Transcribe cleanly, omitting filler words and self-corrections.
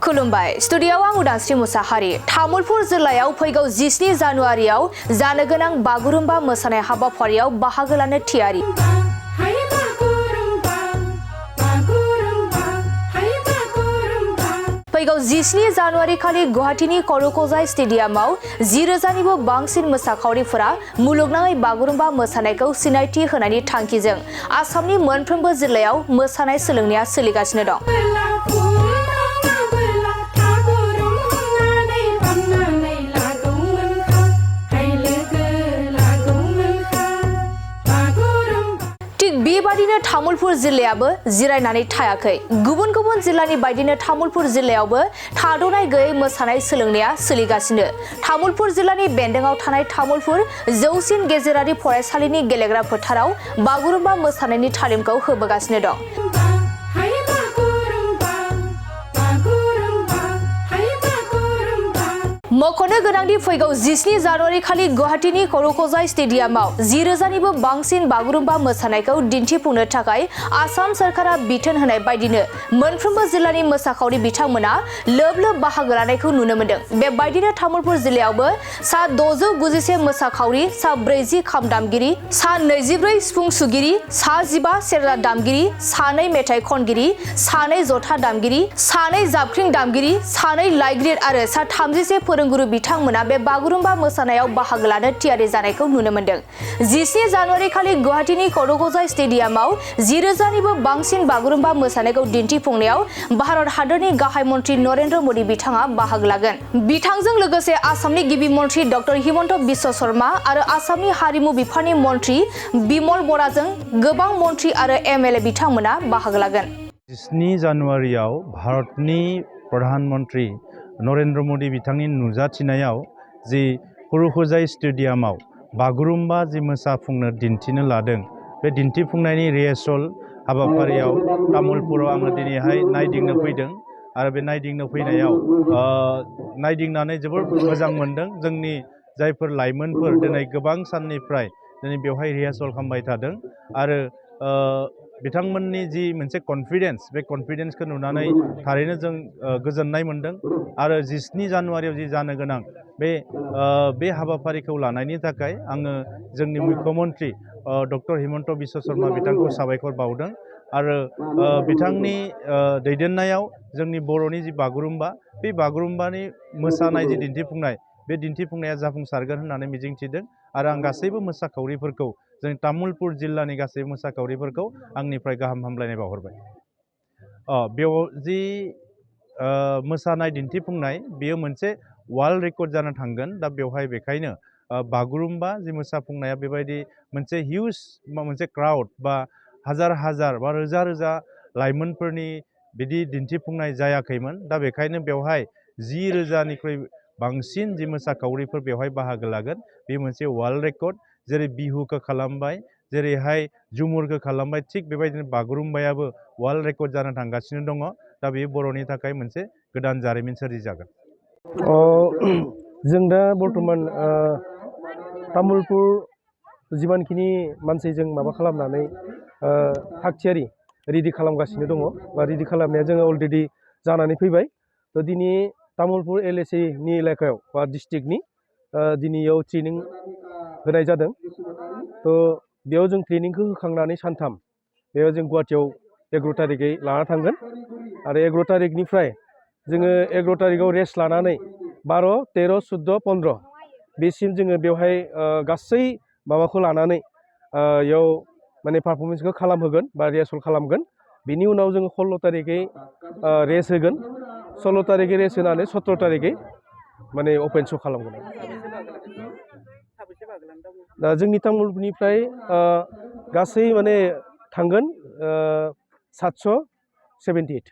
खुलुमबाय स्टुडिय'आव आं उदांस्रि मुसाहारि तामुलपुर जिल्लायाव फैगौ 17 जानुवारियाव जानो गोनां बागुरुम्बा मोसानाय हाबाफारियाव बाहागो लानो थियारि। फैगौ 17 जानुवारि खालि गुवाहाटीनि कर'कजाई स्टेडियामाव 10,000 निबो बांसिन मोसाखावरिफोरा मुलुगनाङै बागुरुम्बा मोसानायखौ सिनायथि होनायनि थांखिजों आसामनि मोनफ्रोमबो जिल्लायाव मोसानाय सोलोंनाया सोलिगासिनो दं। बेबादिनो तामुलपुर जिल्लायाबो जिरायनानै थायाखै। गुबुन गुबुन जिल्लानि बायदिनो तामुलपुर जिल्लायावबो थाद'नाय गैयै मोसानाय सोलोंनाया सोलिगासिनो। तामुलपुर जिल्लानि बेन्दोंआव थानाय तामुलपुर जौसिन गेजेरारि फरायसालिनि गेलेग्रा फोथाराव बागुरुम्बा मोसानायनि तालिमखौ होबोगासिनो दं। मख'नो गोनांदि फैगौ 17 जानुवारि खालि गुवाहाटीनि कर'कजाई स्टेडियामाव 10,000 निबो बांसिन बागुरुम्बा मोसानायखौ दिन्थिफुंनो थाखाय आसाम सरकारा बिथोन होनाय बायदिनो मोनफ्रोमबो जिल्लानि मोसाखावरि बिथांमोना लोब लोब बाहागो लानायखौ नुनो मोन्दों। बेबायदिनो तामुलपुर जिल्लायावबो सा 691 मोसाखावरि, सा 40 खाम दामगिरि, सा 24 सिफुं सुगिरि, सा 15 सेरजा दामगिरि, सा 2 मेथाइ खनगिरि, सा 2 जथा दामगिरि, सा 2 जाबख्रिं दामगिरि, सा 2 लाइग्रिद आरो सा 31 फोरोंगुरु बिथांमोना बे बागुरुम्बा मोसानायाव बाहागो लानो थियारि जानायखौ नुनो मोन्दों। 17 जानुवारि खालि गुवाहाटीनि कर'कजाई स्टेडियामाव 10,000 निबो बांसिन बागुरुम्बा मोसानायखौ दिन्थिफुंनायाव भारत हादरनि गाहाय मन्त्रि नरेन्द्र मोदी बिथाङा बाहागो लागोन। बिथांजों लोगोसे आसामनि गिबि मन्त्रि डक्टर हिमन्त बिश्व शर्मा आरो आसामनि हारिमु बिफाननि मन्त्रि बिमल बराजों गोबां मन्त्रि आरो एमएलए बिथांमोना बाहागो लागोन। 17 जानुवारियाव भारतनि प्रधान मन्त्रि नरेन्द्र मोदी बिथांनि नुजाथिनायाव जि कर'कजाई स्टेडियामाव बागुरुम्बा जि मोसाफुंनो दिन्थिनो लादों, बे दिन्थिफुंनायनि रिहार्सेल हाबाफारियाव तामुलपुराव आङो दिनैहाय नायदिंनो फैदों आरो बे नायदिंनो फैनायाव नायदिंनानै जोबोर मोजां मोनदों। जोंनि जायफोर लाइमोनफोर दिनै गोबां साननिफ्राय दिनै बेवहाय रिहार्सेल खालामबाय थादों आरो बिथांमोननि जि मोनसे कनफिडेन्स, बे कनफिडेन्सखौ नुनानै थारैनो जों गोजोननाय मोनदों आरो 17 जानुवारियाव जि जानो गोनां बे हाबाफारिखौ लानायनि थाखाय आङो जोंनि मुख्यमन्त्रि डक्टर हिमन्त बिश्व शर्मा बिथांखौ साबायखर बावदों आरो बिथांनि दैदेननायाव जोंनि बर'नि जि बागुरुम्बा, बे बागुरुम्बानि मोसानाय जि दिन्थिफुंनाय, बे दिन्थिफुंनाया जाफुंसारगोन होननानै मिजिंथिदों आरो आं गासैबो मोसाखावरिफोरखौ, जोंनि तामुलपुर जिल्लानि गासैबो मोसाखावरिफोरखौ आंनिफ्राय गाहाम हामलायनाय बावहरबाय। बेयाव जि मोसानाय दिन्थिफुंनाय, बेयो मोनसे वर्ल्ड रेकर्ड जानो थांगोन। दा बेवहाय बेखायनो बागुरुम्बा जि मोसाफुंनाया बेबायदि मोनसे हिउज मोनसे क्राउड बा हाजार हाजार बा रोजा रोजा लाइमोनफोरनि बिदि दिन्थिफुंनाय जायाखैमोन। दा बेखायनो बेवहाय 10,000निख्रुइ बांसिन जि मोसाखावरिफोर बेवहाय बाहागो लागोन, बे मोनसे वर्ल्ड रेकर्ड। जेरै बिहुखौ खालामबाय, जेरैहाय झुमुरखौ खालामबाय, थिग बेबायदिनो बागुरुम्बायाबो वर्ल्ड रेकर्ड जानो थांगासिनो दङ। दा बेयो बर'नि थाखाय मोनसे गोदान जारिमिन सोरजिजागोन। जों दा बर्थमान तामुलपुर जिमानखिनि मानसिजों माबा खालामनानै थागथियारि रेडि खालामगासिनो दङ बा रेडि खालामनाया जोङो अलरेडि जानानै फैबाय। थ' दिनै तामुलपुर एलएसिनि एलेकायाव बा डिस्ट्रिक्टनि दिनैयाव ट्रेनिं होनाय जादों। थ' बेयाव जों ट्रेनिंखौ होखांनानै सानथाम बेयाव जों गुवाहाटीयाव 11 थारिखै लाना थांगोन आरो 11 थारिखनिफ्राय जोङो 11 थारिखआव रेस्ट लानानै 12, 13, 14, 15 बेसिम जोङो बेवहाय गासै माबाखौ लानानै बेयाव माने पारफरमेन्सखौ खालामहोगोन बा रिहार्सेल खालामगोन। बिनि उनाव जोङो 16 तारिखै रेस्ट होगोन। 16 तारिखै रेस्ट होनानै 17 तारिखै माने अपेन श' खालामगोन। दा जोंनि तामुलपुरनिफ्राय गासै माने थांगोन 778